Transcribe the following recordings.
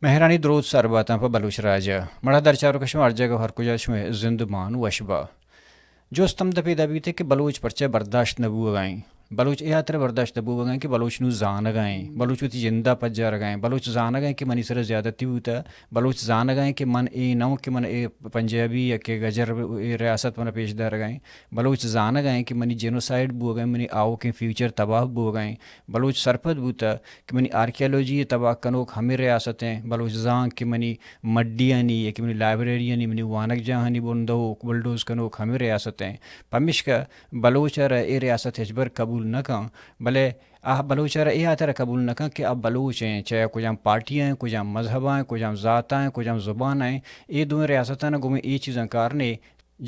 مہرانی دروت سر باتاں پہ بلوچ راج ءَ۔ مڑاہدار چاروک شما ہر جاگہ ءُ ہر کجا شمئے زندمان وش با۔ جست ہمدا پیدا بیت کہ بلوچ پرچہ برداشت نہ بوگا ایں۔ بلوچ اے ہاترا برداشت نہ بوگا ایں کہ بلوچ نوں زانگا ایں، بلوچ وتی جندا پجارگا ایں، بلوچ زانگا ایں کہ منی سرا زیادتی بوتا، بلوچ زانگا ایں کہ من اے نہ اوں کہ من اے پنجابی یا کہ گجر اے ریاست منا پیش دارگا ایں، بلوچ زانگا ایں کہ منی جینوسائیڈ بوگا ایں، منی آؤکیں فیوچر تباہ بوگا ایں، بلوچ سرپد بوتا کہ منی آرکیالوجی ءِ تباہ کنوک ہمے ریاست ایں، بلوچ زانگ کہ منی مڈیانی یا کہ منی لائبریریانی، منی وانگجاہانی بندوک، بلڈوز کنوک ہمے ریاست ایں۔ پمیشکا بلوچ ءَ را اے ریاست ہچبر قبول نہ کن، بلے آ بلوچ ءَ را اے ہاترا قبول نہ کن کہ آ بلوچ ایں، چاہے کجام پارٹی ایں، کجام مذہب ایں، کجام ذات ایں، کجام زبان ایں، اے دوئیں ریاستاں گومے اے چیزاں کار نے۔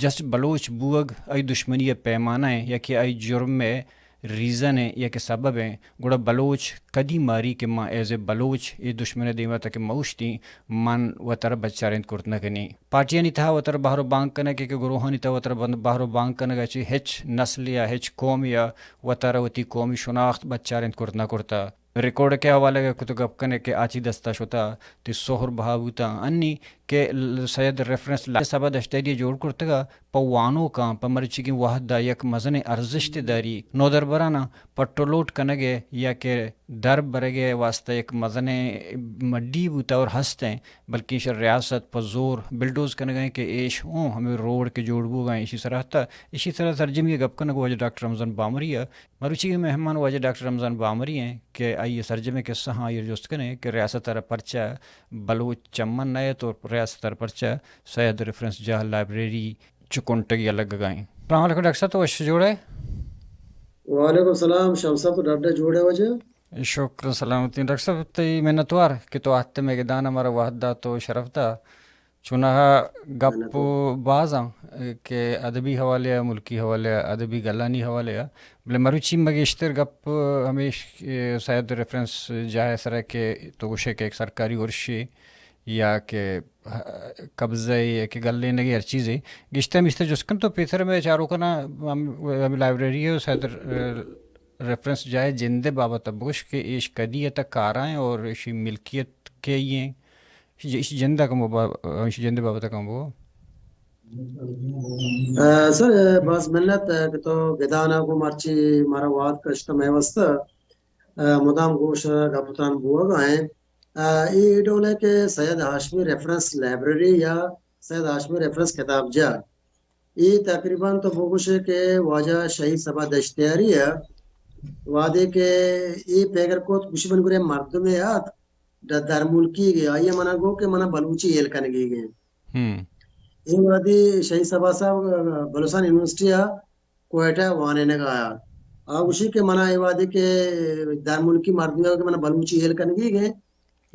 جسٹ بلوچ بوگ آئی دشمنی ءِ پیمانہ ایں یا کہ آئی جرم ءِ ریزن ایں یا کہ سبب ایں، گڑا بلوچ کدی ماری کہ ما ایز اے بلوچ اے دشمن ءِ دیما تک ما اوشتیں، من وترا بچارینت کرت نہ کنیں۔ پارٹیانی تہا وترا بہر ءُ بانگ کنگ ءَ کہ گروہانی تہا وترا بند-، بہر ءُ بانگ کنگ ءَ چہ ہچ نسل یا ہچ قوم یا وترا وتی قومی شناخت بچارینت کرت نہ کرتا۔ ریکارڈ ءِ حوالہ ءَ کہ تو گپ کنے کہ آ چی دستا شتا، تی سہر بہا بوتا۔ انی کہ ل-، سید ریفرنس لا-، سبا دشتیاری جوڑ کرتگا، پہ وانوکاں، پہ مرچیگیں وہدا یک مزنیں ارزشت داری۔ نودربرانا پٹ ءُ لوٹ کنگ ءَ یا کہ در برگ ءِ واسطہ یک مزنیں مڈی بوتا اور ہست ایں، بلکہ ایشی ریاست پہ زور بلڈوز کنگ ءَ ایں کہ ایش اوں ہمے روڈ کہ جوڑ بوگا ایں، ایشی سرا ہتا، ایشی سرا سرجمی ءَ گپ کنگ واجہ ڈاکٹر رمضان بامری ءَ۔ مروچی مہمان واجہ ڈاکٹر رمضان بامری ایں کہ آئی ءِ سرجمیں قصہ ہاں آئی ءَ جست کنیں کہ ریاست ءَ را پرچہ بلوچ چمن نہ ایت اور ریاست ءَ را پرچہ سید ریفرنس جاہ لائبریری چکنٹگی ءَ لگگا ایں۔ السلام علیکم ڈاکٹر صاحب، تو وش جوڑ ئے؟ وعلیکم السلام شمس صاحب، تو ڈڈ جوڑ ئے واجہ؟ شکر سلامتی۔ ڈاکٹر صاحب، تئی منتوار کہ تو آتے مئے گدان ءَ مارا وہد دات ءُ شرف دات۔ چوناہا گپ منتوار۔ باز آں کہ ادبی حوالے ءَ، ملکی حوالے ءَ، ادبی گلانی حوالے ءَ، بلے مروچی ما گیشتر گپ ہمیش سید ریفرنس جاہ ءِ سرا کہ تو گوشے کہ یک سرکاری ارشے یا کہ قبضہ یا کہ گلینگے ہر چیزے، گیشتر ہمیشتر جست کن۔ تو پیسر مئے چاروکاں ہم، ہمے لائبریری ءُ سید ریفرنس جاہ ءِ جند ءِ بابت ءَ بگوش کہ ایش کدی ءَ تک کارا ایں اور ایشی ملکیت کئی ایں؟ ایشی ج-، ایشی جند ءَ کمو با-، ایشی جند ءِ بابت ءَ کمو بگو۔ آ، سر، باز منت کہ تو گدان ءَ گوں مرچی مارا وہد کشت مئے واستہ، آ، مدام گوش ءَ گپ تران بوگ ءَ ایں۔ آ، اے ڈول ءَ کہ سید ہاشمی ریفرنس لائبریری یا سید ہاشمی ریفرنس کتابجاہ، اے تقریباً تو بگوشے کہ واجہ شہید صبا دشتیاری ءَ وہدے کہ اے پیگر کت، گوشی من گورے مردمے آت، ڈ-، درملکی گے، آئی ءَ منا گو کہ منا بلوچی ہیل کنگی گے۔ ہم۔ اے وہدی شہید صبا صاحب بلوچستان یونیورسٹی ءَ کوئٹہ ءَ وانینگ ءَ آیا۔ آ گوشی کہ منا اے وہدی کہ درملکی مردمے کہ منا بلوچی ہیل کنگی گے،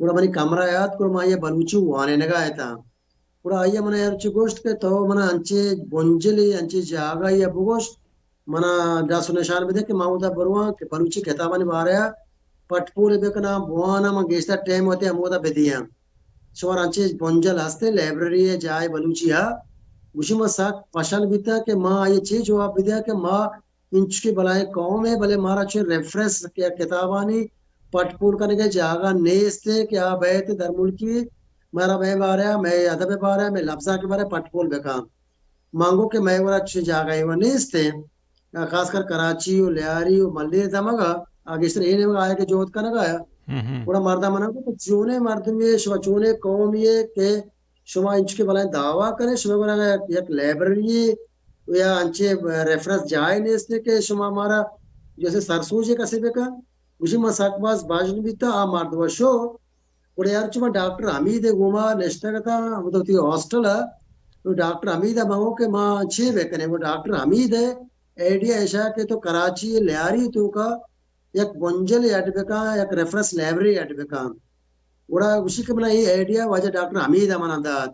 گڑا منی کمرہ ءَ آت، گڑا ما آئی ءَ بلوچی وانینگ ءَ اتاں۔ گڑا آئی ءَ من ءَ ہرچی گوشت کہ تو من ءَ انچیں بنجلے، انچیں جاگہے ءَ بگوش، من ءَ دست ءُ نشان بدے کہ من اودا برواں کہ بلوچی کتابانی بارہ ءَ پٹ پول بکناں، بواناں، من گیشتر ٹائم وتی ہمودا بدیاں۔ شمارا انچیں بنجل ہستیں لائبریری ءِ جاہے بلوچی ءَ؟ گوشی من سک پشل بیتاں کہ ما آئی ءَ چے جواب بدیاں کہ ما انچکیں بلاہیں قومے، بلے مارا چہ ریفرنس کہ کتابانی پٹ پول کنگ ءِ جاگہ نیست کہ آ بئیت درملکی مارا مئے بارہ ءَ، مئے ادب ءِ بارہ ءَ، مئے لبزانک ءِ بارہ ءَ پٹ پول بکن۔ من گو کہ مئے گورا چہ جاگہ ءَ نیست، خاص کر کراچی ءُ لیاری ءُ ملیر دمگ ءَ، آ گیشتر اے نیمگ ءَ آیا کہ جہد کنگ ءَ آیا۔ ہم ہم۔ گڑا مردا من ءَ گو کہ چونیں مردمے، شما چونیں قومے کہ شما انچکہ بلاہیں دعویٰ کنے، شما گورا یک لائبریری یا انچیں ریفرنس جاہے نیست کہ شما مارا جیسے سرسوجے کسے بکن۔ گوشی من سک باز بژن بیتاں، آ مردم شو۔ گڑا یار چو من ڈاکٹر حمید ءِ گوما نشتگ اتاں، ہمود وتی ہاسٹل ءَ۔ تو ڈاکٹر حمید ءَ من گو کہ ما چے بکنیں؟ گڑا ڈاکٹر حمید ءِ آئیڈیا ایشا کہ تو کراچی ءِ لیاری توکا یک بنجلے اڈ بکن، یک ریفرنس لائبریری اڈ بکن۔ گڑا گوشی کہ منا اے آئیڈیا واجہ ڈاکٹر حمید ءَ منا دات۔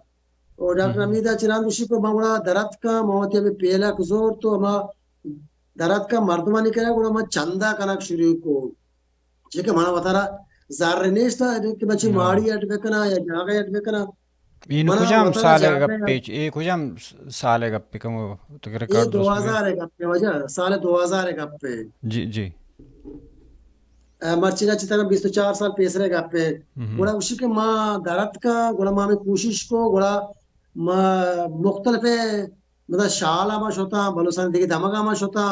او ڈاکٹر ہم۔ حمید ءَ چہ رند گوشی کہ من گڑا در اتکاں، من وتی ہمے پیلک زرت ءُ ہما در اتکاں مردمانی کرا، گڑا من چندہ کنگ شروع کو۔ چیا کہ منا وتارا زر نیست کہ من چی ہاں۔ ماڑی اڈ بکناں یا جاگہ اڈ بکناں۔ اے نو منا کجام وتارا سال ءِ جاگہ گپے؟ اے کجام سال ءِ گپے؟ کمو تو اے ریکارڈ درست بہ؟ دو ہزار ءِ گپے واجہ، سال دو ہزار ءِ گپے۔ جی، جی۔ مرچی نہ چی تقریباً بیست و چار سال پیسرے گپے۔ گڑا گوشی کہ ما در اتکاں، گڑا ما ہمے کوشش کو، گڑا ما مختلف، مطلب، شال ما شتاں، بلوچستان دگہ دمگا ما شتاں،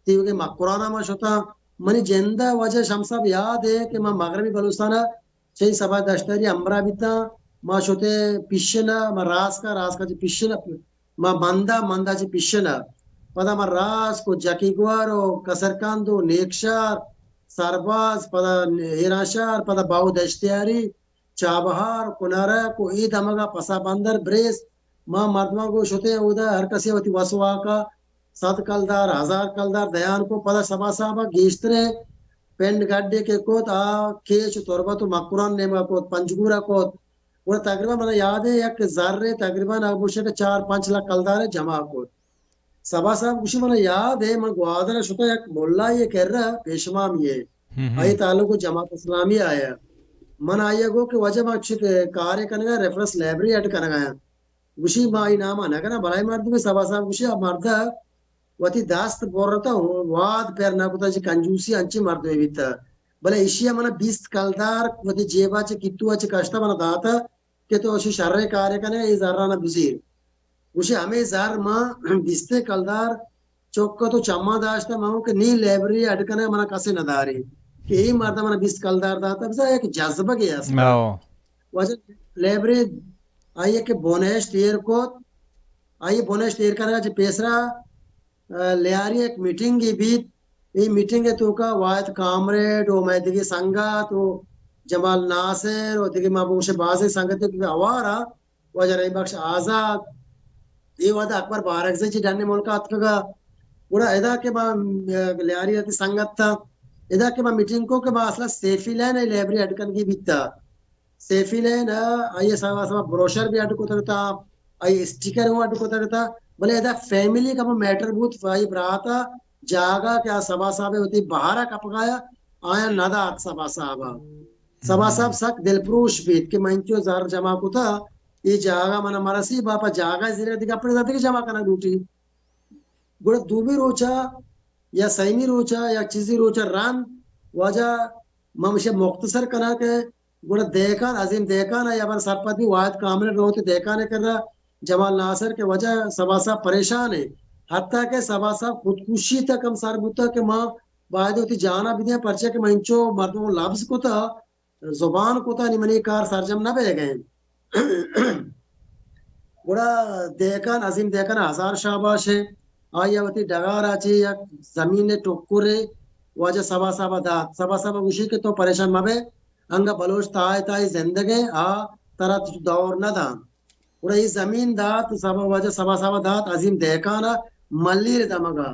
تیوگے مکران ما شتاں۔ منی جند ء واجہ شمس صاحب یاد ہے کہ ما مغربی بلوچستان چہ سبا دشتاری ہمراہ بیتاں، ما شتے پیشن ء، ما راسکا، راسکا چہ پیشن ء، ما مندا، مندا چہ پیشن ء۔ پدا ما راس کو جکی گوار و کسرکند و نیکشار، سرباز، پدا ایرانشار، پدا باہو دشتیاری، چابہار، کنرک و اے دمگا پسا بندر، بریس، ما مردماں گوں شتیں اودا ہر کسے وتی وس واکا صد کلدار، ہزار کلدار دیان کو۔ پدا سبا صاحب ء گیشتریں پنڈ گڈے کہ کت، آ کیچ و تربت و مکران نیمگا کت، پنجگورا کت۔ گڑا تقریباً منا یاد ہے یک زر تقریباً آ گوشے کہ چار پنچ لکھ کلدار جمع کت۔ سبا صاحب گوشی، منا یاد ہے، من گوادر شتا یک ملائے کرا پیشمامی ہے۔ آئی تعلق جماعت اسلامی آیا۔ من آئی گو کہ واجہ ما چک کارے کنگا، ریفرنس لائبریری اڈ کنگا۔ گوشی، ما آئی نام نہ کناں، بلائیں مردمے۔ سبا صاحب گوشی، آ مرد وتی دست برتا، واد پر نہ کتا، چہ کنجوسی انچیں مردمے بیتا۔ بلے ایشی ء منا بیست کلدار وتی جیبا چہ کیتو ء چہ کشتا منا داتا کہ تو اشی شریں کارے کنے، اے زرانا بزیر۔ گوشی، ہمے زر ما بیست کلدار چک تو چماں داشتا، ما کہ نی لائبریری اڈ کنے، منا کسے نہ داری کہ اے مرد منا بیست کلدار داتا۔ بزاں یک جذبگے است۔ واجہ لائبریری آئی کہ بنہشت ایر کت، آئی بنہشت ایر کنگا چہ پیسرا، ء، لیاری یک میٹنگے بیت۔ اے میٹنگ ء توکا واحد کامریڈ و مئے دگہ سنگت و جمال ناصر و دگہ ما بگوشیں بازیں سنگتے کہ ہوار ء، واجہ رحیم بخش آزاد، اے وہد اکبر بارکزئی چہ ڈن ملک ء اتکگا۔ گڑا ادا کہ ما، ء، لیاری وتی سنگت تا، ادا کہ ما میٹنگ کو کہ ما اصلا سیفی لین ء لائبریری اڈ کنگی بیتا۔ سیفی لین ء آئی ء سبا سبا بروشر بھی اڈ کتگ اتاں، آئی اسٹیکر ہوں اڈ کتگ اتاں، بلے ادا فیملی کمو میٹر بوت، آئی برات ء جاگہ کہ آ سبا صاحب ء وتی بہر ء کپگایا، آیاں نہ دات سبا صاحب ء۔ سبا صاحب سک دلپروش بیت کہ من انچو زر جمع کتا، اے جاگہ من مرسی، باپا جاگہ زیرہ دگہ اپنے زندگی جمع کنگ لوٹی۔ گڑا دومی روچا یا سیمی روچا یا چیزی روچا رند واجہ من مشے مختصر کناں کہ گڑا دہکان، عظیم دہکان ء ہبر سرپد بی، واحد کامل روت دہکان ء کرا جمال ناصر کہ واجہ سبا صاحب پریشان ہے، حتیٰ کہ سبا صاحب خودکشی تک ہم سر بوتا کہ ما باید وتی جانا بدیاں، پرچہ کہ من انچو مردم لبز کتا، زبان کتا، نی منی کار سرجم نہ بہ گئے۔ گڑا دہکان، عظیم دہکان ہزار شاباش ہے۔ آئی ء وتی ڈگار ء چہ یک زمین ء ٹکرے واجہ سبا صاحب ء دات۔ سبا صاحب ء گوشی کہ تو پریشان مہ بئے، انگہ بلوچ تاہ ء تاہی زندگ ء، آ ترا دور نہ داں۔ گڑا اے زمین دات، سبا واجہ سبا صاحب ء دات، عظیم دہکان ء ملیر دمگ ء،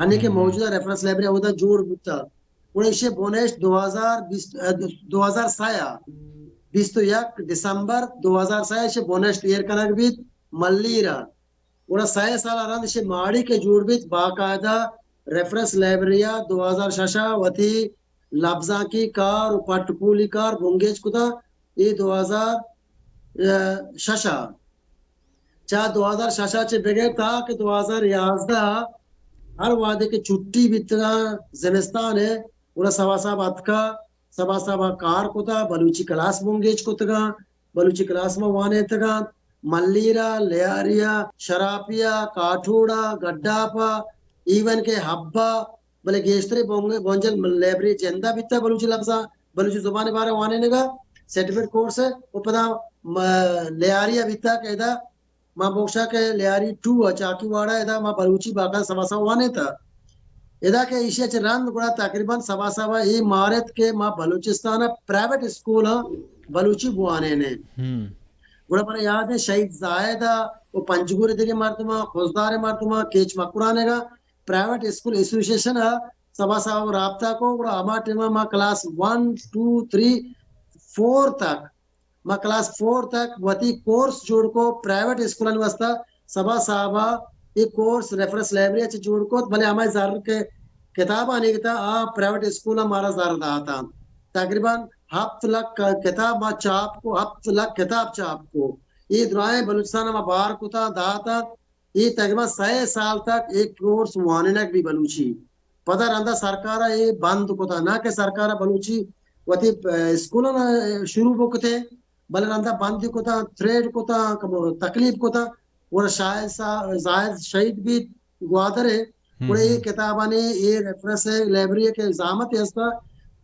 ہنی کہ موجودہ ریفرنس لائبریری اودا جوڑ بوتا۔ گڑا ایشی بنہشت دو ہزار بیست، ء، دو ہزار سئے ء، بیست و یک دسمبر دو ہزار سئے ء ایشی بنہشت ایر کنگ بیت ملیر ء۔ گڑا سئے سال ء رند ایشی ماڑی کہ جوڑ بیت، باقاعدہ ریفرنس لائبریری ء دو ہزار شش ء وتی لبزانکی کار و پٹ پولی کار بنگیج کتا۔ اے دو ہزار شش ء، چہ دو ہزار شش ء چہ بگر تا کہ دو ہزار یازدہ، ہر وہدے کہ چھٹی بیتگاں زمستان ء، گڑا سبا صاحب اتکا، سبا صاحب ء کار کتا، بلوچی کلاس بنگیج کتگاں، بلوچی کلاس ما وانینتگاں، ملیر ء، لیاری ء، شراپی ء، کاٹھوڑ ء، گڈاپ ء، ایون کہ حب ء، بلے گیشتریں بنگ-، بنجل لائبریری جند ء بیتگ، بلوچی لبزاں، بلوچی زبان ء بارہ ء وانینگ ء سرٹیفکیٹ کورس ء، و پدا م-، لیاری ء بیتگ کہ ادا ما بوشا کہ لیاری ٹو ء چاکی واڑا ادا ما بلوچی باقاعدہ سبا صاحب وانینتگ۔ ادا کہ ایشی ء چہ رند گڑا تقریباً سبا صاحب ء اے مارت کہ ما بلوچستان ء پرائیویٹ اسکول ء بلوچی بوانین ایں۔ گڑا منا یاد ہے شہید زاہد ء و پنجگور ء دگہ مردماں، خضدار ء مردماں، کیچ مکران ء پرائیویٹ اسکول ایسوسی ایشن ء سبا صاحب ء رابطہ کو، گڑا ہما ٹائم ء ما class one, two, three, four تک، ما کلاس فور تک وتی کورس جوڑ کو پرائیویٹ اسکولانی واسطہ۔ سبا صاحب ء اے کورس ریفرنس لائبریری ء چہ جوڑ کت، بلے ہمے زر کہ کتابانی گتا آ پرائیویٹ اسکول ء مارا زر داتا۔ تقریباً ہفت لکھ کتاب ما چاپ کو، ہفت لکھ کتاب چاپ کو۔ اے درائیں بلوچستان ء ما بار کتا داتا۔ اے تقریباً سئے سال تک اے کورس وانینگ بی بلوچی۔ پدا رندا سرکار ءَ اے بند کتا، نہ کہ سرکار ءَ بلوچی وتی، ا، اسکولاں شروع بکتے، بلے رندا بند کتا، تھریٹ کتا، کمو تکلیف کتا۔ گڑا شاہد صاحب، زاہد شہید بیت گوادر ءَ، گڑا اے کتابانی، اے ریفرنس لائبریری کہ زامت ہستا،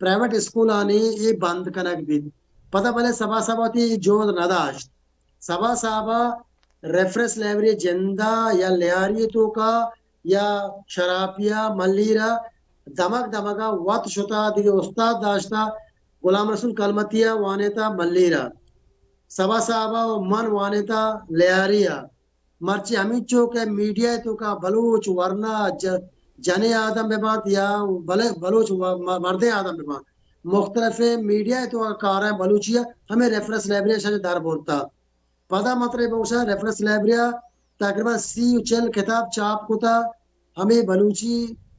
پرائیویٹ اسکولانی اے بند کنگ بیت۔ پدا بلے سبا صاحب ءَ وتی جہد نہ داشت۔ سبا صاحب ءَ ریفرنس لائبریری جندا یا لیاری توکا یا شراپیا، ملیر ءَ دمگ دمگ ءَ وت شتا، دگہ استاد داشتا، غلام رسول کلمتی ءَ وانینتا ملیر ءَ، سبا صاحب ءَ و من وانینتا لیاری ءَ۔ مرچی ہمینچو کہ میڈیا ءِ توکا بلوچ ورنا ج-، جنیں آدم بہ بنت یا بلے بلوچ و-، م-، مردیں آدم بہ بنت، مختلفیں میڈیا ءِ توکا کاریں بلوچی ءَ ہمے ریفرنس لائبریری ءَ شان در برتا۔ پدا مطلب بگوشاں، ریفرنس لائبریری ءَ تقریباً سی و چل کتاب چاپ کتا، ہمے بلوچی،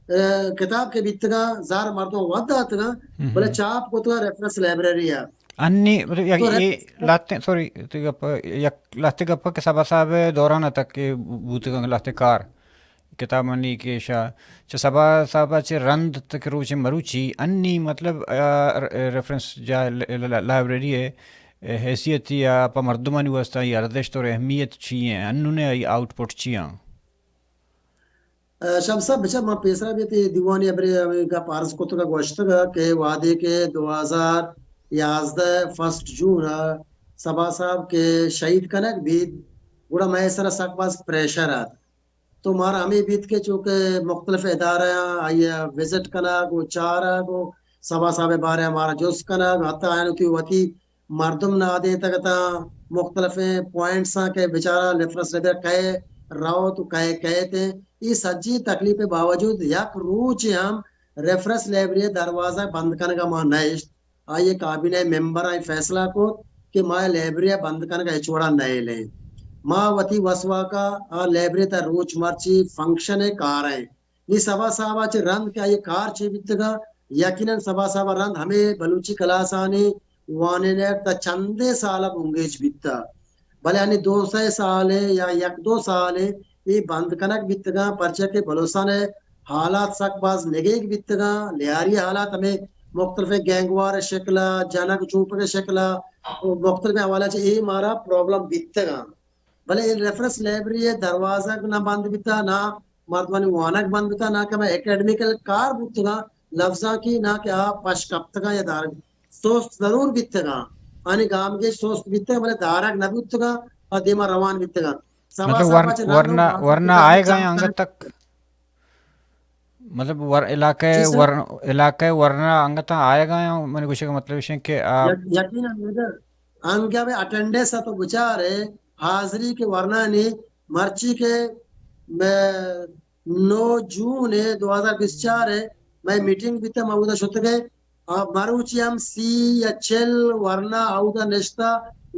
ا، کتاب کہ بیتگاں، زار مردم وت داتگاں، بلے چاپ کتگاں ریفرنس لائبریری ءَ۔ انی، مطلب، یک تو اے ریفرنس لہتیں، سوری، تئی گپ، یک لہتے گپ کہ سبا صاحب ءِ دوران ءَ تک کہ بوتگاں لہتے کار، کتابانی کہ شا-، چہ سبا صاحب ءَ چہ رند تک روچ مروچی انی، مطلب، ا، ر-، ریفرنس جا ل-، ل-، ل-، لائبریری ءِ حیثیت یا پہ مردمانی واسطہ آئی ارزشت اور اہمیت چی ہیں؟ انوں نے آئی آؤٹ پٹ چی ہیں؟ ا، شمس صاحب، بچار، ما پیسرا بیت اے دیوانی ابرے ہمے گپ عرض کتگ ءُ گوشتگ کہ وہدے کہ دو ہزار یازدہ فرسٹ جون ءَ سبا صاحب کہ شہید کنگ بیت، گڑا مئے سرا سک باز پریشر ات۔ تو مارا ہمے بیت کہ چونکہ مختلف ادارہ آں، آئی ءَ وزٹ کنگ ءُ چارگ ءُ سبا صاحب ءِ بارے ءَ مارا جست کنگ، حتی آیان وتی وتی مردم نادینتگ اتاں، مختلفیں پوائنٹس آں کہ بیچارہ ریفرنس لیبریری کئے روت ءُ کئے کئیت۔ اے سجی تکلیف ءِ باوجود یک روچے ہم ریفرنس لائبریری ءِ دروازگ بند کنگ ءَ ما نہ اشت۔ آئی ءِ کابینہ ءِ ممبراں اے فیصلہ کت کہ ما اے لائبریری ءِ بند کنگ ءَ ہچ وڑا نئیلیں۔ ما وتی وسواک ءَ آ لائبریری ءِ تہ ءَ روچ مرچی فنکشن ءَ کاریں۔ نی سبا صاحب ءَ چہ رند کہ آئی ءِ کار چے بیتگاں، یقیناً سبا صاحب ءَ رند ہمے بلوچی کلاسانی وانینگ تہ چندے سال ءَ بنگیج بیتہ۔ بلے انی دو سئے سال ءَ یا یک دو سال ءَ اے بند کنگ بیتگاں، پرچا کہ بلوچستان ءِ حالات سک باز نگیگ بیتگاں، لیاری حالات ہمے مختلفیں گینگ وار ءِ شکل ءَ، جنگ چوپگ ءِ شکل ءَ، مختلفیں حوالہ چہ اے مارا پرابلم بیتگاں۔ بلے اے ریفرنس لائبریری ءِ دروازگ نہ بند بیتہ، نہ مردمانی وانگ بند بیتہ، نہ کہ ہمے اکیڈمیکل کار بوتگاں، لبزانکی نہ کہ آ پش کپتگاں یا دارگ سست ضرور بیتگاں۔ آنی گامگیج سست بیتگاں، بلے دارگ نہ بوتگاں، آ دیما روان بیتگاں۔ سبا مطلب صاحب ور-، پچ نہ ورنا، لوگ ورنا آتکگاں آئے گا انگت تک۔ مطلب ور-، علاقہ جی سر۔ ور-، علاقہ ورنا انگت آئے گا، من گوشے کہ مطلب اش کہ آ، یک-، یقیناً مگر انگہ میں اٹینڈنس تو بچارے، حاضری کہ ورنا نی مرچی کہ میں نو جون ءَ دو ہزار بیست چار ءَ مئے میٹنگ بیتہ، ما اودا شتگ ءَ۔ آ، مروچی ہم سی یا چل ورنا اودا نشتہ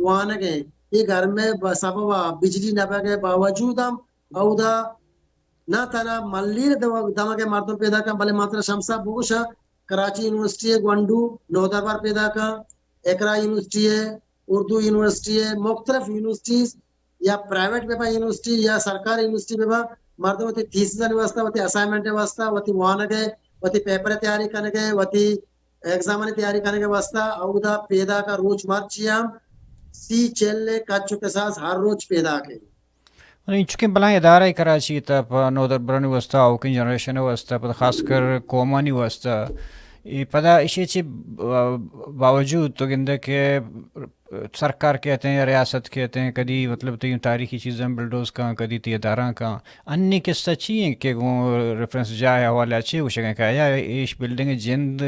وانگ ءَ۔ اے گرم ءِ ب-، سبب ءَ بجلی نہ بئیگ ءِ باوجود ہم اودا نہ تھنا ملیر دو-، دمگ ءِ مردم پیداک اَنت، بلے ما ترا شمس صاحب بگوشاں، کراچی یونیورسٹی ءِ گونڈو نودربر پیداک اَنت، اقرا یونیورسٹی ءِ، اردو یونیورسٹی ءِ، مختلف یونیورسٹیز یا پرائیویٹ بہ باں یونیورسٹی یا سرکاری یونیورسٹی بہ باں، مردم وتی تھیسز ءِ واستہ، وتی اسائنمنٹ ءِ واستہ، وتی وانگ ءِ، وتی پیپر ءِ تیاری کنگ ءِ، وتی ایگزام ءِ تیاری کنگ ءِ واستہ اودا پیداک اَنت۔ روچ مرچی ہم سی چل ءِ کچ ءُ کساس ہر روچ پیداک اِنت۔ انچکیں بلاہیں ادارہ کراچی ءِ تہ ءَ پہ نودربرانی واستہ، آؤکیں جنریشن ءِ واستہ، پہ خاص کر قومانی واستہ، اے پدا ایشی چہ باوجود تو گندے کہ سرکار کہتے ہیں یا ریاست کہتے ہیں، کدی مطلب تئی تاریخی چیزاں بلڈوز کن، کدی تئی اداراں کن۔ انی قصہ چی ہیں کہ گوں ریفرنس جاہ ءِ حوالہ چے گوشگ ءَ کہ آیا ایش بلڈنگ جند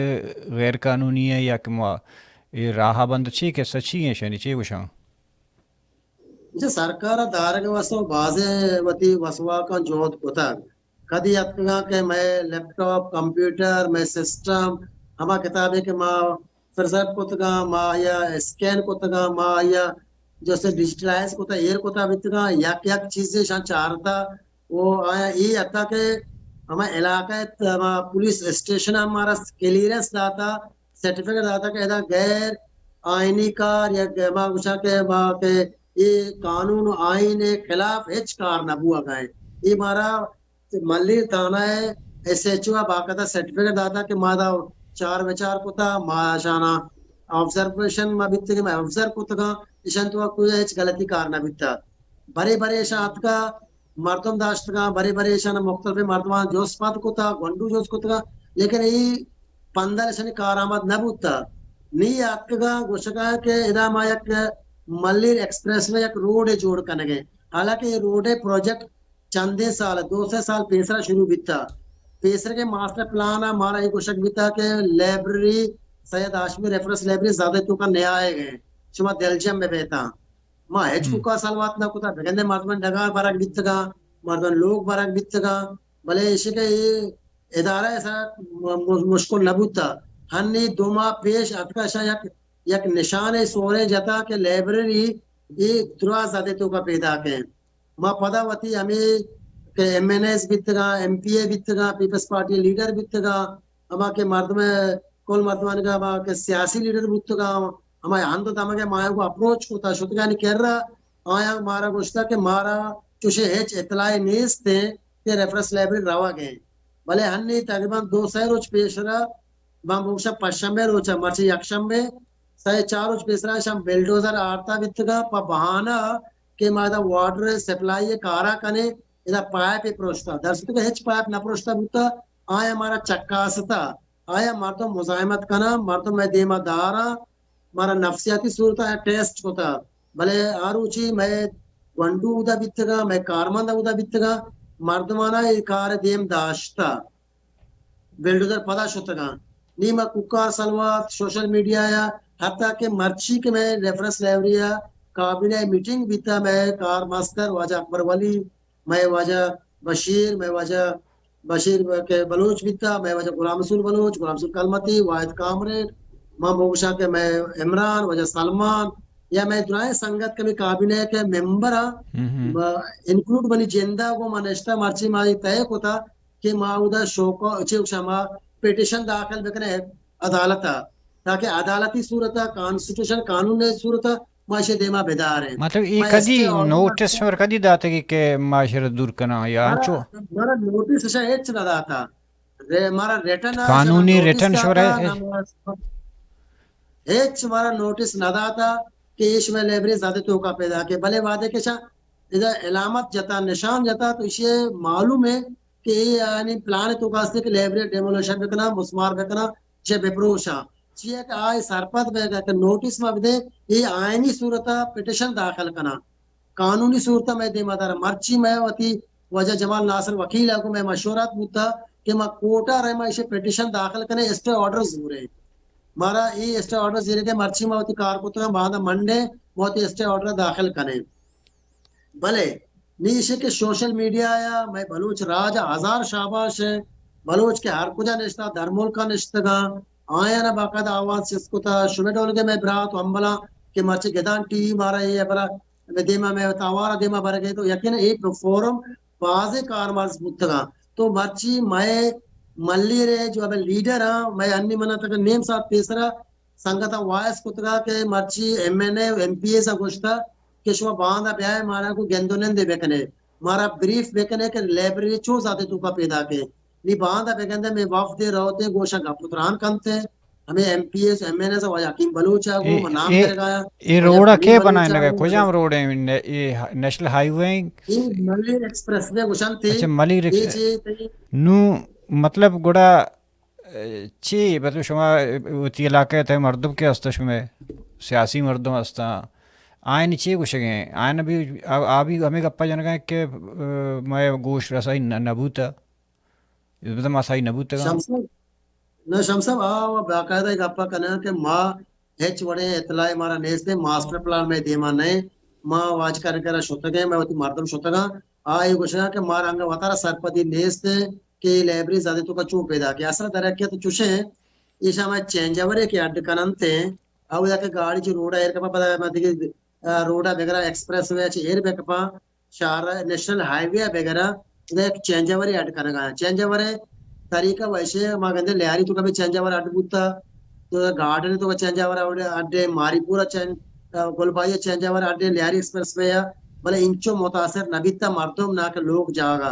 غیر قانونی ہے یا کہ ما اے راہ بند چی قصہ چی ہیں شانی چے گوشاں؟ جی، سرکار ءَ دارگ ءِ واستہ بازیں وتی وسواکاں جہد کتگ۔ کدی اتکگاں کہ مئے لیپ ٹاپ، کمپیوٹر، مئے سسٹم، ہما کتابے کہ ما پرزرو کتگاں، ما آیا اسکین کتگاں، ما آیا جیسے ڈیجیٹلائز کتا، ایر کتا بیتگاں، یک یک چیزے شان چارتا۔ و آیا اے حتی کہ ہما علاقہ ءِ ہما پولیس اسٹیشن ءَ مارا کلیئرنس داتا، سرٹیفکیٹ داتا کہ ادا غیر آئینی کار یا کہ ما گوشاں کہ ما کہ اے قانون و آئین ءِ خلاف ہچ کار نہ بوگا ایں۔ اے مارا ملیر تھانہ ءِ ایس ایچ او ءَ باقاعدہ سرٹیفکیٹ داتا کہ ما دا چار وچار کتا، ما اشانا آبزرویشن ما بیتگیں، ما آبزرو کتگاں، اشان تو کوئی ہچ غلطی کار نہ بیتا۔ برے برے اشان اتکا مردم داشتگاں، برے برے اشان مختلف مردمان جست پد کتا، گونڈو جست کتگاں، لیکن ای پندل اشانی کارآمد نہ بوتا۔ نی اتکگاں گوشگاں کہ ادا ما یک ملیر ایکسپریس وے یک روڈے جوڑ کنگے، حالانکہ اے روڈے پروجیکٹ چندیں سال، دو سئے سال پیسرا شروع بیتا۔ پیسر کے ماسٹر پلان ءَ مارا اے گوشگ بیتا کہ لائبریری، سید ہاشمی ریفرنس لائبریری زیادہ توکا نیائے گئے، شما دلجم بہ بیتا۔ ما ہچ ہم۔ کوکار سلوات نہ کتا، بگندے مردمانی ڈگار برگ بیتگاں، مردمانی لوگ برگ بیتگاں، بلے ایشی کہ اے ادارہ ایسا م-، م-، مشکل نہ بوتا۔ ہنی دو ماہ پیش اتکا شاہ یک، یک نشان سوریں جتا کہ لائبریری اے دراز زیادہ توکا پیدا کیں۔ ما پدا وتی ہمے کہ ایم این ایز بیتگاں، ایم پی اے بیتگاں، پیپلز پارٹی لیڈر بیتگاں، ہما کہ مردم، کل مردمانی کہ ہما کہ سیاسی لیڈر بوتگاں، ہما ہند و دمگ ءَ ما آیاں گوں اپروچ کتا، شتگانی کرا آیاں مارا گوشتا کہ مارا چوشیں ہچ اطلاعے نیست کہ ریفرنس لائبریری روگ ءَ۔ بلے ہنی تقریباً دو سئے روچ پیشرا، من بگوشاں پنچ شنبے روچا، مرچی یک شنبے، سئے چار روچ پیسرا شاں بلڈوزر آرتا بیتگا پہ بہانہ کہ ما ادا واٹر سپلائی کارا کنے، ادا پائپ پروشتا۔ در صورتی کہ ہچ پائپ نہ پروشتا بوتا، آیا مارا چکاستا، آیا مردم مزاحمت کنا، مردم مئے دیما دارا، مارا نفسیاتی صورتا ٹیسٹ کتا۔ بلے آ روچی مئے گونڈو اودا بیتگا، مئے کارمند اودا بیتگا، مردمانا اے کار دیم داشتا۔ بلڈوزر پدا شتگاں۔ نی ما کوکار سلوات، سوشل میڈیا یا حتی کہ مرچی کہ مئے ریفرنس لائبریری ءَ کابینہ میٹنگ بیتا، مئے کار مستر واجہ اکبر ولی، مئے واجہ بشیر، مئے واجہ بشیر کہ بلوچ بیتا، مئے واجہ غلام رسول بلوچ، غلام رسول کلمتی، واحد کامریڈ، ما بگوشاں کہ مئے عمران، واجہ سلمان، یا مئے درائیں سنگت کہ مئے کابینہ کہ ممبر ہاں، ہم ہم۔ ما انکلوڈ منی جندا گوں ما نشتا، مرچی ما اے طے کتا کہ ما اودا شوکا-، چے گوشاں، ما پٹیشن داخل بکنیں عدالت ءَ، تاکہ عدالتی صورت ءَ، کانسٹیٹیوشن قانون ءِ صورت ءَ ما ایشی دیما بداریں۔ مطلب، اے ما کدی اسٹے آرڈر نوٹس شمر کدی داتگی کہ ما ایشرا دور کناں یا مارا، انچو؟ مارا نوٹس ایشاں ہچ نہ داتا۔ رے-، مارا ریٹن ءَ قانونی نوٹس ریٹن شمر داتا، ہے؟ نہ مارا ہچ مارا نوٹس نہ داتا کہ ایش میں لائبریری زیادہ توکا پیدا کے۔ بلے وعدے کے شاہ ادا علامت جتا، نشان جتا، تو ایشی معلوم ہے کہ اے یعنی پلان توکا استے کہ لائبریری ڈیمولیشن بکنا، مسمار بکنا، چہ بپروشاں۔ چیا کہ آئی سرپد بیگا کہ نوٹس ما بدے، اے آئینی صورتا پٹیشن داخل کنا۔ قانونی صورتا مئے دیما دارا۔ مرچی مئے وتی واجہ جمال ناصر وکیل ءَ گوں مئے مشورات بوتا کہ ما کورٹا رئے ما ایشی پٹیشن داخل کنے، اسٹے آرڈر زورے۔ مارا اے اسٹے آرڈر زیرے کہ مرچی ما وتی کار کتگا، باندا منڈے ما وتی اسٹے آرڈر داخل کنے۔ بلے نی ایشی کہ سوشل میڈیا یا مئے بلوچ راج ءَ ہزار شاباش ہے، بلوچ کہ ہر کجا نشتا، در ملکا نشتگاں، آیانا باقاعدہ آواز چست کتا۔ شمے ڈولگے مئے برات و ہمبلاں کہ مرچی گدان ٹی وی مارا اے ہبرا دیما مئے توارا دیما برگے تو یقین اے فورم بازیں کارمرز بوتگاں۔ تو مرچی مئے ملیر ءِ جو ابے لیڈر ہاں، مئے انی منا تک نیم ساعت پیسرا سنگتاں وائس کتگا کہ مرچی ایم این اے و ایم پی اے سا گوشتا کہ شما باندا بیائے مارا کو گند و نندے بکنے، مارا بریف بکنے کہ لائبریری چو زیادہ توکا پیدا کے۔ نی باندا بگندے میں وفد روتے گوشا گپ و تران کنتے، ہمیں ایم پی اے، ایم این اے سا واجہ حکیم بلوچ آ گو، اے، من نام اے، کرگایا، اے واجہ روڈا کے بنائے نگا؟ کجام روڈ ہے؟ اے نیشنل ہائی وے ہیں؟ اے ملیر ایکسپریس وے گوشنتے۔ اچھا، ملیر اے ایکسپریس۔ چے تے؟ نو، مطلب، گڑا چی، مطلب، شما وتی علاقہ ءِ تہ ءَ مردم کہ است، شمئے سیاسی مردم است، آئین چی گوشگیں؟ آئین بھی، آ، آ بھی ہمیں گپا جنگا کہ، آ، مئے گوش رسائی نہ، نہ بوتا، مطلب، ما سائی نہ بوتگاں۔ شمس صاحب، نہ، شمس صاحب، آ باقاعدہ گپا کناں کہ ما ہچ وڑیں اطلاع مارا نیست، ماسٹر پلان مئے دیما نہ، ما واجکار کرا شتگیں، مئے وتی مردم شتگاں، آ اے گوشگاں کہ مارا انگا وتارا سرپدی نیست کہ اے لائبریری زیادہ توکا چون پیدا کہ اصل در حقیقت چوشیں، ایشاں ما چینج اوورے کہ اڈ کننت، اودا کہ گاڑی چہ روڈا ایر کپا، پدا ما دگہ، آ، روڈا بگرا ایکسپریس وے چہ ایر بکپا، شہر نیشنل ہائی وے بگرا، ادا یک چینج اوورے اڈ کنگا۔ چینج اوورے طریقہ ویشے ما گندے لیاری توکا بھی چینج اوور اڈ بوتا، تو گارڈن توکا چینج اوور اڈ، اڈ ماری پورا چینج، آ، گلبائی چینج اوور اڈ لیاری ایکسپریس وے، بلے انچو متاثر نہ بیتا مردم نہ کہ لوگ جاگا۔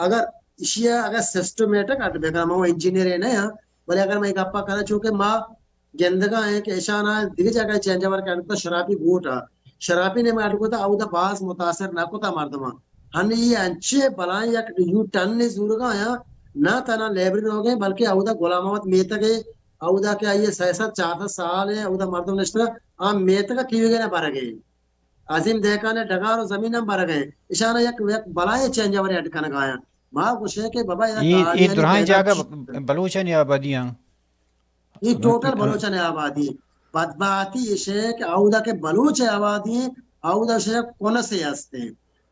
اگر ایشی ءَ اگر سسٹمیٹک اڈ بہ کناں، ما انجینئر نہ آں، بلے اگر ما اے گپا کناں، چونکہ ما گندگا ایں کہ اشانا دگہ جاگہ چینج آور کہ اڈ کتا، شراپی گوٹ ءَ، شراپی نے ما اڈ کتا، اودا باز متاثر نہ کتا مردماں۔ ہنی اے انچیں بلائیں یک یو ٹرن زورگا آیاں، نہ تنا لائبریری روگیں، بلکہ اودا غلام محمد میتگ ءِ، اودا کہ آئی ءَ سئے سد چار سد سال ءَ اودا مردم نشتگ، آ میتگ ءَ کیوگے نہ برگ ءَ۔ عظیم دہقان ءِ ڈگار و زمین ہم برگ ءَ۔ اشانا یک، یک بلائیں چینج آورے اڈ کنگا آیاں۔ ما گوشیں کہ بابا ادا اے، اے کہانی درائیں جائیداد جاگہ چی؟ بلوچانی آبادی آں۔ اے ٹوٹل بلوچانی آبادی۔ بدبختی ایش ہے کہ اودا کہ بلوچ آبادی ہیں، اودا شے کنسے ہستے۔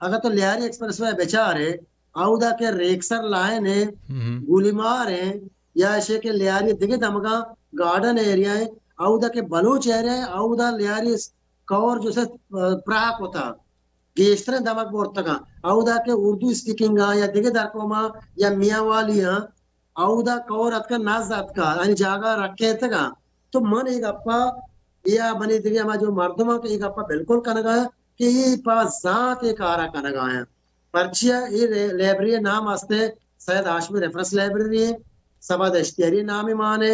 اگر تو لیاری ایکسپریس وے بچارے، اودا کہ ریکسر لائن ہے، ہم۔ گولی مار ہے، یا ایشے کہ لیاری دگہ دمگاں گارڈن ایریا ہے، اودا کہ بلوچ ایریا ہے، اودا لیاری کور جو سے، آ، پراہ کتا، گیشتریں دمگ برتگاں۔ اودا کہ اردو اسپیکنگ آں یا دگہ درکوماں یا میاں والی آں، اودا کور اتکا، نز اتکا، یعنی جاگہ رکھے اتکا۔ تو من اے گپا، یا منی دگہ ہما جو مردماں کہ اے گپا بالکل کنگا کہ اے پا ذات اے کارا کنگا ہیں۔ پرچیا اے لے-، لائبریری نام استے سید ہاشمی ریفرنس لائبریری ہے، صبا دشتیاری نام مان ہے،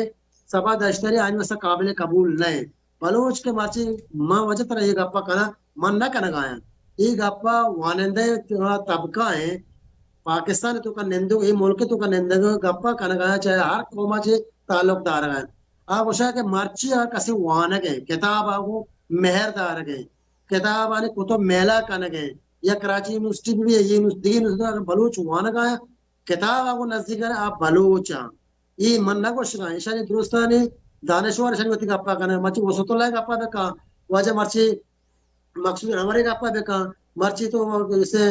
صبا دشتیاری آنی واسطہ قابل قبول نہ ہے۔ بلوچ کہ مرچی من وجہ ترا اے گپا کناں، من نہ کنگا آیاں۔ اے گپا وانندہ طبقہ ہیں، پاکستان تو کا نندگ، اے ملک تو کا نندگ گپا کنگا آیاں، چاہے ہر قوما چے تعلق دارگا ہیں۔ آ گوشا کہ مرچی آ کسی وانگ ہے، کتاب آ گو مہر دارگ ہے، کتاب آنی کتب میلہ کنگ ہے، یا کراچی یونیورسٹی بھی ہے، یہ یونیورسٹی، دیگہ یونیورسٹی اگر بلوچ وانگا آیاں، کتاب آ گو نزدیک آ بلوچ آں۔ اے من نہ گوشگاں، ایشانی درستانی دانشور ایشانی وتی گپا کنن۔ مرچی وسعت اللہ گپا بکن، واجہ مرچی مقصود انور گپا بکن، مرچی تو اسے،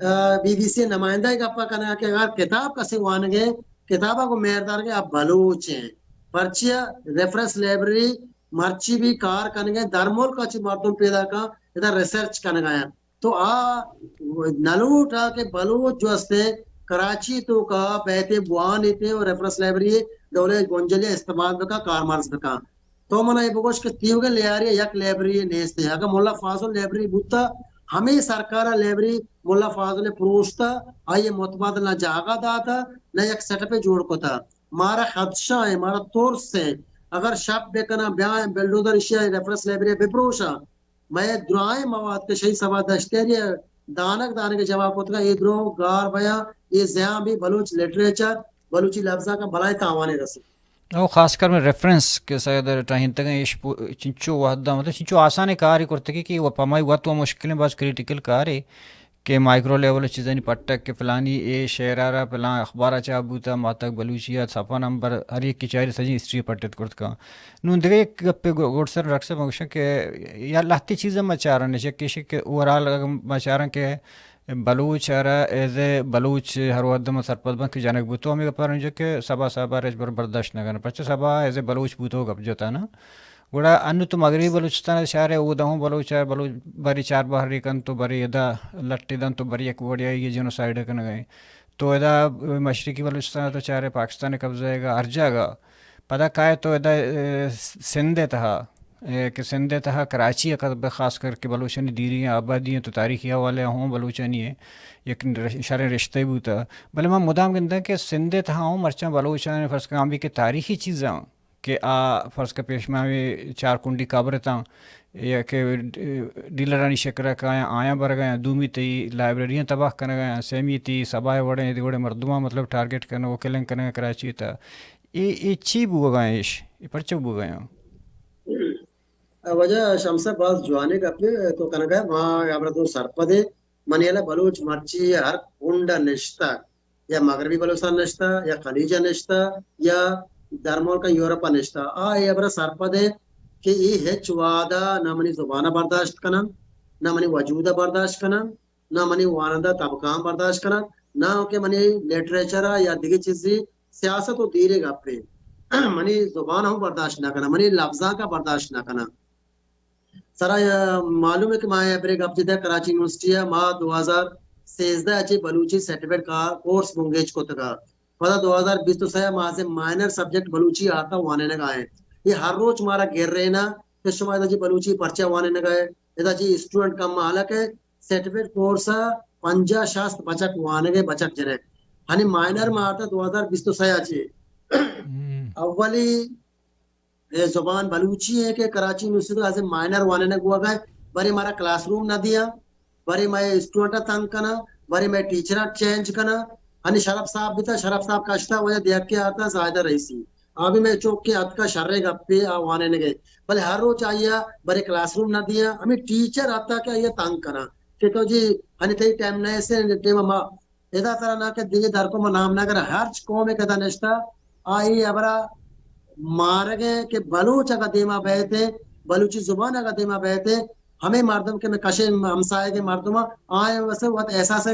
آ، بی بی سی نمائندہ گپا کنن کہ اگر کتاب کسی وانگے، کتابا کو مہردار کے اب بلوچ ہیں۔ پرچیا ریفرنس لائبریری مرچی بھی کار کنگے، در ملک چی مردم پیدا کن، ادا ریسرچ کنگا ہیں۔ تو آ نلوٹ آ کہ بلوچ جو استے کراچی تو کا بیتے بوان ایتے اور ریفرنس لائبریری ڈولے گنجلے استعمال بکا، کارمرز بکا۔ تو منا اے بگوش کہ تیوگے لیاری یک لائبریری نیست ہے۔ اگر ملا فاضل لائبریری بوتا، ہمیں سرکار لائبریری ملا فاضل پروشتا، آئیے متبادل نہ جاگہ داتا، نہ یک سیٹ اپ جوڑ کتا۔ مارا خدشہ ہے، مارا ترس ہے۔ اگر شپ بکنا بیا بلڈوزر اشیا ریفرنس لائبریری بپروشا، مئے درائیں مواد کہ شہید صبا دشتیاری ء دانگ دانگ ء جمع کتگ، اے درو گار بیاں، اے زیان بھی بلوچ لٹریچر، بلوچی لبزانک ء بلائیں تاوانے رسیت۔ او خاص کر میں ریفرنس کہ سید ٹاہینتگیں ایش پو-، چنچو وحدہ، مطلب چنچو آسان کاری کرتگی کہ وہ پمائی وقت و مشکلیں باز کریٹیکل کارے کہ مائیکرو لیول چیزانی پٹک کہ فلانی اے شعرا را فلان اخبارا چاپ بوتا، ماتک بلوچی ء صفحہ نمبر ہر یک کی چاری سجیں ہسٹری پٹت کرتگاں۔ نوں دگہ یک گپے گو-، گڈسر ڈاکٹر صاحب من گوشاں کہ یا لہتے چیز ما چاران اش، یکے ایش کہ اوورال اگر ما چاران کہ بلوچ ء را ایز اے بلوچ ہر وھد ما سرپد بنت کہ جنگ بوت، تو ہمے گپا رنجو کہ سبا سبا رجبر برداشت نہ کنت، پرچہ سبا ایز اے بلوچ بوت و گپ جتا نا۔ گڑا انو تو مغربی بلوچستان ء چارے، اودا ہوں بلوچ ء بلوچ بری چار بہری کنت تو بری ادا لٹے دنت تو بری یک وڑے آئی جنوسائیڈ کنگ ء۔ تو ادا مشرقی بلوچستان ء تو چارے پاکستان ء قبضہ ء ہر جاگہ۔ پدا کائے تو ادا، اے، سندھ ء تہا، اے، کہ سندھ ء تہا کراچی ء خاص کر کہ بلوچانی دیری آبادی ہیں تو تاریخی حوالے ہوں بلوچانی ہے یک رش-، شریں رشتہ بوتا۔ بلے من مدام گنداں کہ سندھ ء تہا ہوں مرچاں بلوچانی فرض کن ہم بھی کہ تاریخی چیزاں کہ آ فرض کہ پیش ماں ہمے چار کنڈی قبر اتاں یا کہ ڈیلرانی شکل ء کایاں آیاں برگ ء آیاں، دومی تئی لائبریریاں تباہ کنگ ء آیاں، سیمی تئی سبا ء وڑیں ادی وڑیں مردماں مطلب ٹارگٹ کنگ و کلنگ کنگ ء کراچی ء تہ۔ اے، اے چی بوگ ء ایش؟ اے پرچہ بوگ ء آں؟ وجہ شمس صاحب باز جوانیں گپے تو کنگ ء، ما ہبرا تو سرپد ایں۔ منی ہیال ء بلوچ مرچی ہر کنڈ ء نشتگ، یا مغربی بلوچستان نشتہ، یا خلیج ء نشتہ، یا درملک ء یورپ ء نشتہ، آ اے ہبر ء سرپد انت کہ اے ہچ وہد ء نہ منی زبان ء برداشت کننت، نہ منی وجود ء برداشت کننت، نہ منی وانندہ طبقہ آں برداشت کننت، نہ کہ منی لٹریچر ء یا دگہ چیزے، سیاست و دیرے گپے۔ منی زبان ہم برداشت نہ کناں، منی لبزانک ء برداشت نہ کناں۔ سرا یا معلوم ہے کہ ما اے برے گپ جتہ کراچی یونیورسٹی ء ما دو ہزار سیزدہ ء چہ بلوچی سرٹیفکیٹ کا کورس بنگیج کتگ ء پدا دو ہزار بیست ء سئے ء ما as a minor subject Balochi آرت ء وانینگ ء ایں۔ اے ہر روچ مارا گریناں کہ شما ادا چہ بلوچی پرچہ وانینگ ء ئے، ادا چہ اسٹوڈنٹ کم ء، حالانکہ سرٹیفکیٹ کورس ء پنجاہ شست بچک وانگ ء بچک جنگ۔ ہنی مائنر ما آتا دو ہزار بیست و سئے ءَ چہ۔ اولی اے زبان بلوچی ایں کہ کراچی یونیورسٹی ءَ از مائنر وانینگ بوگ ءَ، برے مارا کلاس روم نہ دیاں، برے مئے اسٹوڈنٹ ءَ تنگ کناں، برے مئے ٹیچراں چینج کناں۔ ہنی شرف صاحب بیتا، شرف صاحب کشتا، وجہ دیکھ کے آتا زاہدہ رئیسی۔ آ بھی مئے چوک کے اتکا شرے گپے آ وانینگ ءَ۔ بلے ہر روچ آئی ءَ برے کلاس روم نہ دیاں، ہمے ٹیچر آتا کہ آئی ءَ تنگ کناں کہ تو جی ہنی تئی ٹائم نہ ایسے، ٹائم ما ادا ترا نہ کہ دگہ درکو ما نام نہ کراں، ہرچ قوم ءِ کہ ادا نشتہ، آ اے ہبرا مارگ ءَ کہ بلوچ اگاں دیما بئیت، بلوچی زبان اگاں دیما بئیت، ہمے مردم کہ مئے کشے ہمسایگ ءِ مردم آں، آیاں واسطہ وت احساس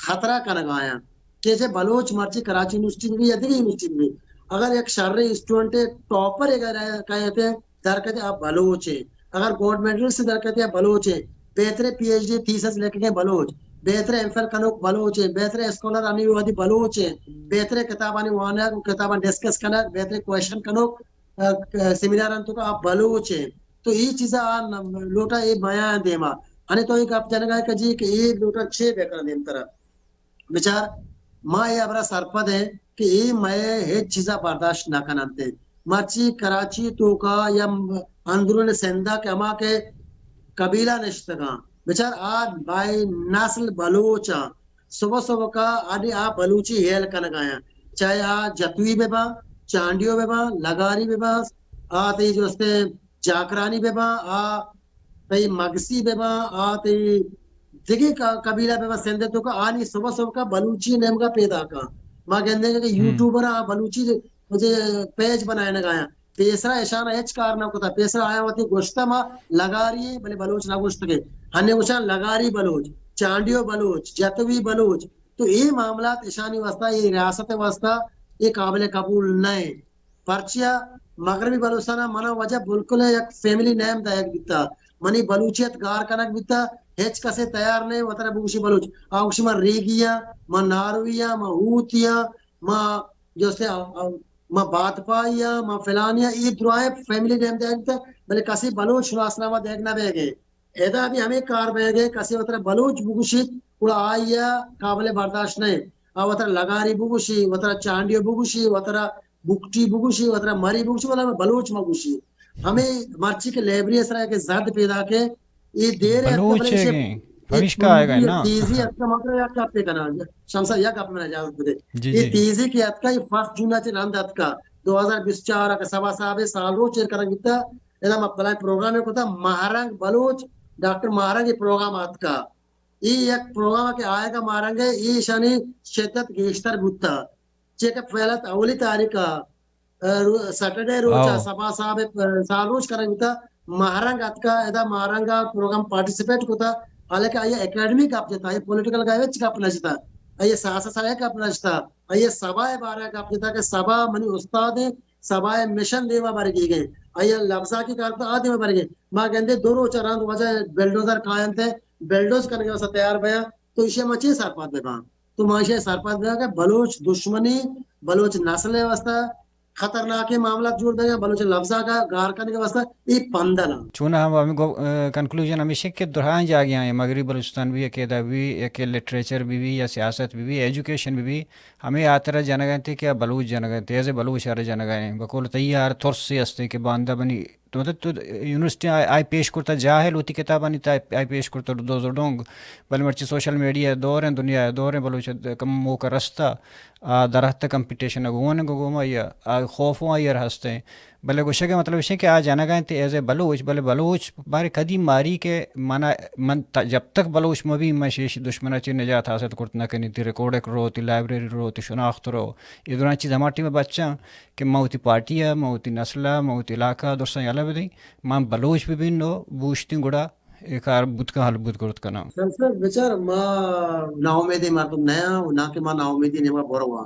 خطرہ کنگ آیاں کہ چہ بلوچ مرچی کراچی یونیورسٹی بہ بی یا دگہ یونیورسٹی بہ بی، اگر یک شریں اسٹوڈنٹ ٹاپر اگر کئیت، درکئیت آ بلوچ ایں۔ اگر گولڈ میڈلسٹ درکئیت آ بلوچ ایں۔ بہتریں پی ایچ ڈی تھیسس لکھگیں بلوچ، بہتریں ایم فل کنوک بلوچ ایں، بہتریں اسکالر ہنی وہدی بلوچ ایں، بہتریں کتابانی وانگ و کتاباں ڈسکس کنگ، بہتریں کوئسچن کنوک، ا، ا، سیمیناران توکا آ بلوچ ایں۔ تو اے چیزا آ نہ لوٹا اے بیان دیما۔ ہنی تو اے گپ جنگا کہ جی کہ اے لوٹا چے بکناں دیمترا۔ بچار، ما اے ہبرا سرپد ایں کہ اے مئے ہچ چیزا برداشت نہ کننت۔ مرچی کراچی توکا یا اندرون سندھا کہ ہما کہ قبیلہ نشتگاں، بچار آ بائی نسل بلوچ آں۔ صبح صبح کا آنی آ بلوچی ہیل کنگایاں، چاہے آ جتوئی بہ باں، چانڈیو بہ باں، لگاری بہ باں، آ تئی جو استے جاکرانی بہ باں، آ تئی مگسی بہ باں، آ تئی دگہ ق-، قبیلہ بہ باں، سندھ توکا آنی صبح صبح کا بلوچی نیمگا پیدا کاں۔ ما گندیں کہ یوٹیوبر آ بلوچی مجھے پیج بنائینگایاں۔ پیسرا اشانا ہچ کار نہ کتا۔ پیسرا آیا وتی گوشتا ما لگاری ایں، بلے بلوچ نہ گوشتگے۔ ہنے گوشاں لگاری بلوچ، چانڈیو بلوچ، جتوی بلوچ۔ تو اے معاملات اشانی واسطہ، اے ریاست واسطہ اے قابل قبول نہ ایں۔ پرچیا مغربی بلوچستان ءَ منا وجہ بالکل یک فیملی نیم دئیگ بیتا۔ منی بلوچیت گار کنگ بیتا، ہچ کسے تیار نہ وترا بگوشی بلوچ۔ آ گوشی من ریگی آں، من ناروی آں، من ہوتی آں، من جو سے، من بادپائی آں، من فلانی آں، اے درائیں فیملی نیم دئیگ بیتا، بلے کسے بلوچ شناسنامہ دئیگ نہ بیگے۔ ادا بھی ہمے کار بیگے، کسے وترا بلوچ بگوشیت، گڑا آئی ءَ قابل برداشت نہ اِنت۔ آ وترا لگاری بگوشی، وترا چانڈیو بگوشی، وترا بگٹی بگوشی، وترا مری بگوشی، ولا بلوچ مگوشی۔ ہمے مرچی کہ لائبریری ءِ سرا کہ زد پیداک اِنت، اے دیر ءَ اتکا، بلوچ بلے ایشی، ایگیں، ایشی پریشکا آئے گا نا۔ تیزی اتکا، مطلب یک گپے کناں، شمس صاحب، یک گپ من اجازت بدے۔ جی، اے جی۔ تیزی کہ اتکا، اے فرسٹ جون ءَ چہ رند اتکا، دو ہزار بیست و چار ءَ کہ سبا صاحب ءِ سال روچ ایر کنگ بیتا، ادا ما بلاہیں پروگرامے کتا، ماہرنگ بلوچ، ڈاکٹر ماہرنگ ءِ پروگرام ءَ اتکا۔ اے یک پروگرام کہ آیگا ماہرنگ ءَ، ایشانی شدت گیشتر بوتا۔ چیا کہ پہلا اولی تاریخ ءَ، ا، رو-، سیٹرڈے روچ ءَ، آؤ۔ سبا صاحب ءِ، ا، سال روچ کنگ بوتا، ماہرنگ اتکا، ادا ماہرنگ ءَ پروگرام پارٹیسپیٹ کتا، حالانکہ آئی اکیڈمی گپ جتا، آئی پولیٹیکل گپ ہچ گپ نہ جتا، آئی سیاست سرا گپ نہ جتا، آئی سبا ءِ بارہ ءَ گپ جتا کہ سبا منی استاد اِنت، سبا ءِ مشن دیما برگی گئے، آئی لبزانکی کار کتا آ دیما برگی۔ ما گندے دو روچ ءَ رند واجہ بلڈوزر کاینت، بلڈوز کنگ ءِ واسطہ تیار بیاں، تو ایشی ءَ ما چے سرپد بہ باں؟ تو ما ایشی ءَ سرپد بیاں کہ بلوچ دشمنی، بلوچ نسل ءِ واسطہ خطرناکیں معاملات جوڑ بیگ ءَ، بلوچ لبزانک ءَ گار کنگ ءِ واسطہ اے پندل اَنت۔ چون ہم ہمیں گو-، ا، کنکلوژن ہمیش اِنت کہ درائیں جاگہاں ایں، مغربی بلوچستان بھی، یکے ادا بھی، یکے لٹریچر بھی بھی یا سیاست بھی بھی، ایجوکیشن بھی بھی، ہمے ہاترا جنگ ءَ اِنت کہ آ بلوچ جنگ ءَ اِنت، ایز اے بلوچ ہر جنگ ءَ اِنت۔ بقول تئی ہر ترسے است کہ باندا بنی تو، تو، تو یونیورسٹی آئی، آئی پیش کرتا جاہل وتی کتابانی تہا آئی پیش کرتا دزو ڈونگ، بلے مرچی سوشل میڈیا ءِ دور اِنت، دنیا ءِ دور اِنت، بلوچ ءَ کم موقع رستا، آ درہت کمپٹیشن ءَ گون گوما یا آ خوف آئی ءَ را ہست اِنت۔ بلے گوشگ ءِ مطلب اِش اِنت کہ آ جنگ ءَ اِنت ایز اے بلوچ، بلے بلوچ بارے کدی ماری کہ منا، من تا-، جب تک بلوچ مہ بی، من شیش دشمن ءَ چہ نجات حاصل کرت نہ کنی۔ تی ریکارڈک رو، تی لائبریری رو، تی شناخت رو، اے دراہیں چیز ہما ٹیم ءَ بچاں کہ من وتی پارٹی ءَ، من وتی نسل ءَ، من وتی علاقہ ءَ درساں یلہ بدیں، من بلوچ بہ بین و بوشتیں گڑا اے کار بوت کن، حل بوت کرت کناں۔ سر، سر، بچار، ما ناامیدیں مردم نہ آں و نہ کہ ما ناامیدی نیما برواں۔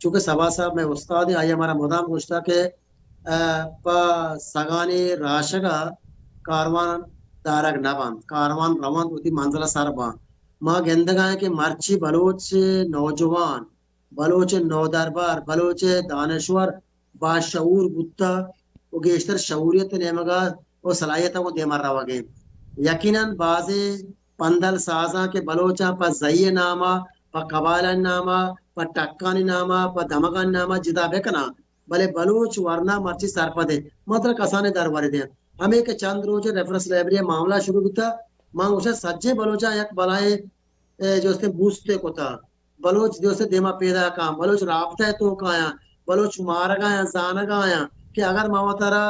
چونکہ صبا صاحب مئے استاد ایں، آئی ءَ مارا مدام گوشتا کہ، ا، پہ سگانی راشگ ءَ کاروان دارگ نہ بنت، کاروان رونت وتی منزل ءَ سر بنت۔ ما گندگ ءَ ایں کہ مرچی بلوچ نوجوان، بلوچ نودربر، بلوچ دانشور باشعور بوتہ و گیشتر شعوریت ءِ نیمگ ءَ و صلاحیت ءَ گوں دیما روگ ءَ اِنت۔ یقیناً بازیں پندل سازاں کہ بلوچاں پہ زئی ءِ نام ءَ پہ قبائلانی نام ءَ، پہ ٹکانی نام ءَ، پہ دمگانی نام ءَ جدا بکناں، بلے بلوچ ورنا مرچی سرپد ایں، ما ترا کسانیں درورے دیاں۔ ہمے کہ چند روچ ریفرنس لائبریری ءِ معاملہ شروع بوتا، من گوشاں سجیں بلوچاں یک بلاہیں، اے، جوستیں بوستے کتا۔ بلوچ جوستیں دیما پیداک آں، بلوچ رابطہ ءِ توک آیاں، بلوچ مارگ آیاں، زانگ آیاں کہ اگر ما وتارا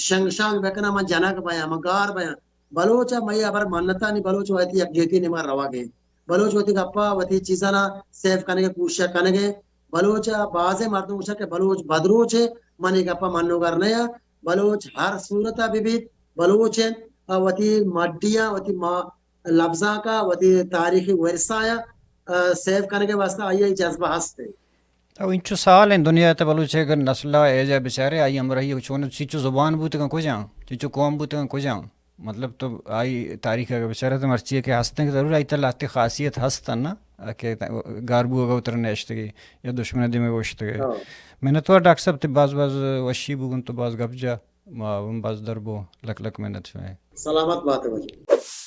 شنگ شانگ بکناں، من جنگ بیاں، من گار بیاں۔ بلوچ ءَ مئے ہبر منتانی، بلوچ وتی یکجہتی نیما روگ ءَ۔ بلوچ وتی گپا، وتی چیزانا سیو کنگ ءِ کوشش کنگ ءَ۔ بلوچ ءَ بازیں مردم گوشاں کہ بلوچ بدروچ ءَ، من اے گپا منوگر نیاں۔ بلوچ ہر صورت ءَ بہ بیت، بلوچ ءَ وتی مڈیاں، وتی ما-، لبزانک ءَ، وتی تاریخی ورثہ ءَ، آ، سیو کنگ ءِ واستہ آئی ءَ جذبہ ہست۔ او انچو سال ہیں دنیا ءِ تہ بلوچ ءِ اگر نسل ءَ ایج ءَ بچارے، آئی ہمراہی ءَ چون چیچو زبان بوتگاں کجام، چیچو قوم بوتگاں کجام، مطلب تو آئی تاریخ ءَ اگر بچارے تو مرچی کہ ہستیں کہ ضرور آئی تہ لہتے خاصیت ہست نا کہ گار بوگ ءَ تر نشتگی یا دشمن ءِ دیما اوشتگی۔ ہاں۔ منتوار ڈاکٹر صاحب، تئی باز باز وشی بوگن، تو باز گپ جا، ما ہم باز در بو، لک لک منت شمئے۔ سلامت بات واجہ۔